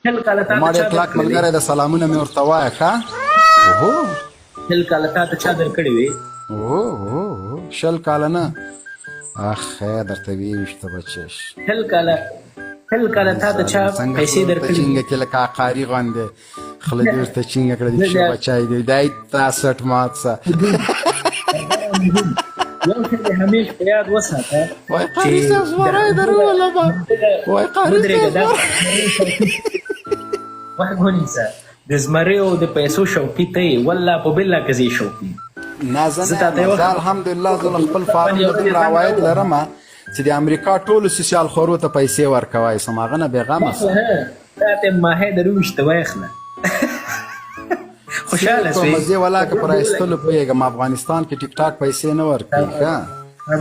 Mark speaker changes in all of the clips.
Speaker 1: شل کاله تا
Speaker 2: ما
Speaker 1: ته
Speaker 2: ډېر
Speaker 1: چا
Speaker 2: کلک
Speaker 1: درکړې وې؟
Speaker 2: ملګری د سلامونه مې ورته وایه ښه. اوهو.
Speaker 1: شل کاله تا ته چا درکړې وې؟
Speaker 2: اوهو، 20 کاله نه، اخ خیر درته ویې ویشته بچې.
Speaker 1: 20 کاله، 20 کاله تا ته چا
Speaker 2: څنګه
Speaker 1: پیسې
Speaker 2: خوله ورته
Speaker 1: درکړې
Speaker 2: چینګه
Speaker 1: وې؟
Speaker 2: کې لکه عقاري غوندې خوله دې ورته چینګه کړه، د
Speaker 1: زه
Speaker 2: پښو
Speaker 1: بیا
Speaker 2: بچی دی دی تا سټ مات سه.
Speaker 1: یو شی دې همیش په یاد وساته
Speaker 2: وای
Speaker 1: چې
Speaker 2: قاري صاحب
Speaker 1: د
Speaker 2: زمری
Speaker 1: همدغه
Speaker 2: درولمه،
Speaker 1: همدغه
Speaker 2: وای قاري
Speaker 1: ودرېږه،
Speaker 2: صاحب
Speaker 1: دا
Speaker 2: زمری.
Speaker 1: غوږ ونیسه، د زمریو او د پیسو شوقي ته یې، والله په بالله که زه یې شوقي
Speaker 2: نه، زه
Speaker 1: زه
Speaker 2: نه
Speaker 1: تا ته
Speaker 2: یم.
Speaker 1: یوه
Speaker 2: زه
Speaker 1: خبره
Speaker 2: الحمدلله زه له خپل
Speaker 1: باندې
Speaker 2: فارم نه
Speaker 1: یوه
Speaker 2: دومره
Speaker 1: زنګ
Speaker 2: عواید
Speaker 1: راووهه.
Speaker 2: لرم چې د امریکا ټولو سوسیال خورو ته پیسې ورکوای سم، هغه نه بېغمه سه.
Speaker 1: واخله، تا ته ماهی درویشته، وایخله، خوشحاله
Speaker 2: په
Speaker 1: سوې.
Speaker 2: مزې ولاکه پر ایستلو پوهېږم، افغانستان کې ټیک ټاک پیسې نه ورکوي ښه.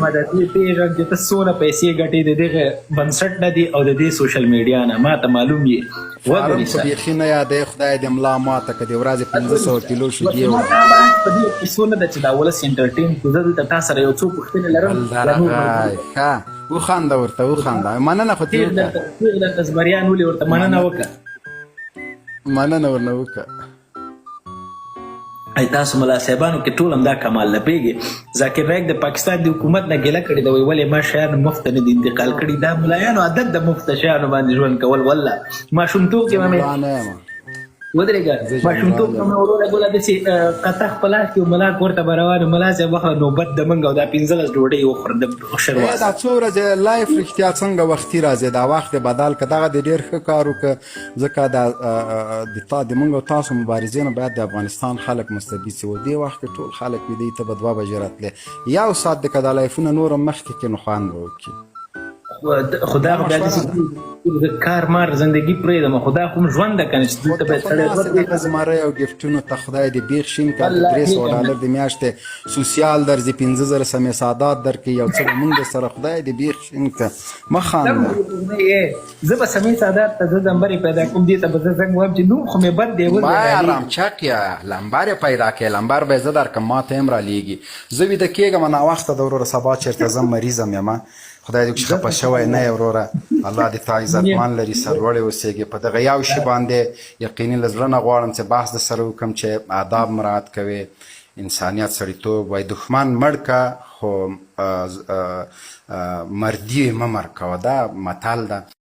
Speaker 1: ما د دې پېژم چې ته څونه پیسې ګټې، د دغه بنسټ نه دی او د دې سوشل میډیا نه، ما ته معلوم یې.
Speaker 2: فارم خو
Speaker 1: ونیسه.
Speaker 2: بیخي نه یادې، خدای دې ملا ماته که د ورځې 500 کیلو شیدې
Speaker 1: ما
Speaker 2: وړم.
Speaker 1: دا بحث په دې کیسو نه ده چې دا ولس entertain کړو. زه دلته تا سره یو څو پوښتنې لرم.
Speaker 2: بل
Speaker 1: لا نور
Speaker 2: درغی ښه، وخانده ورته، وخانده، مننه خو ترې
Speaker 1: تیغ
Speaker 2: وکړه.
Speaker 1: درته، تیغ درته زمریان ولې ورته مننه وکړه.
Speaker 2: مننه ورنه وکړه.
Speaker 1: ای تاسو ملا صاحبانو کې ټول هم دا کمال لپیږي. ذاکر نایک د پاکستان د حکومت نه ګیله کړې ده، وایي ولې ما شیان مفته نه دي انتقال کړي؟ دا ملایانو عادت د مفته شیانو باندې ژوند کول. والله ماشومتوب کې
Speaker 2: زه
Speaker 1: مې
Speaker 2: ملا نه یم.
Speaker 1: ودرېږه.
Speaker 2: زه
Speaker 1: ماشومتوب
Speaker 2: جنرال
Speaker 1: کې
Speaker 2: یم.
Speaker 1: مې وروره ګوله داسې قطع په لاس کې، ملا کور ته به روان، ملا صاحب وخوره، نوبت د منګ او دا 15 ډوډۍ وخوره د
Speaker 2: ای
Speaker 1: شروا
Speaker 2: دا
Speaker 1: سره.
Speaker 2: څو ورځې live رښتیا څنګه وختي راځې؟ دا وخت دې بدل که، دغه دې ډېر ښه کار وکړه، ځکه دا د تا د موږ او تاسو مبارزې نه باید د افغانستان خلک مستفید سي. و دې وخت کې ټول خلک ویده، ته به 2 بجې راتلې، یو ساعت د که دا live ونه نور هم مخکې کې نو خوند به وکړي.
Speaker 1: خدا
Speaker 2: دا
Speaker 1: خو بیا
Speaker 2: مشوره
Speaker 1: داسې
Speaker 2: ده.
Speaker 1: د کار مار زندگی پرېږدم، خدا خو ژوند ده کنه چې
Speaker 2: خو
Speaker 1: دلته
Speaker 2: ته
Speaker 1: به
Speaker 2: خو
Speaker 1: سړی
Speaker 2: ناست دغه زمری او gift ونو ته خدای دې بیخ شین کړه. د
Speaker 1: والله
Speaker 2: 300 ډالر د میاشتې سوسیال درځي، 5000 سمې سادات درکړي، یو څه به مونږ سره، خدای دې بیخ شین کړه، مه خانده.
Speaker 1: زه به سمې سادات ته زه نمبر یې پیدا کوم، دې ته به زه زنګ وهم چې نوم خو مې بد دی.
Speaker 2: ما
Speaker 1: ولې
Speaker 2: آرام چک یا لمبر یې پیدا کړې، لمبر به یې زه درکړم، ما ته هم رالیږي. زه ویده کېږم، ناوخته ده وروره، سبا چېرته ځم، مریضم یم. خدای دې وکړي خفه شوی نه یې وروره، الله دې تا عزتمن لري، سرلوړی اوسېږې. په دغه یو شي باندې یقیني له زړه نه غواړم چې بحث د سره وکړم چې آداب مراعات کوې، انسانیت، سړیتوب. وای دښمن مړ که خو مردي مه مر کوه، دا متل ده.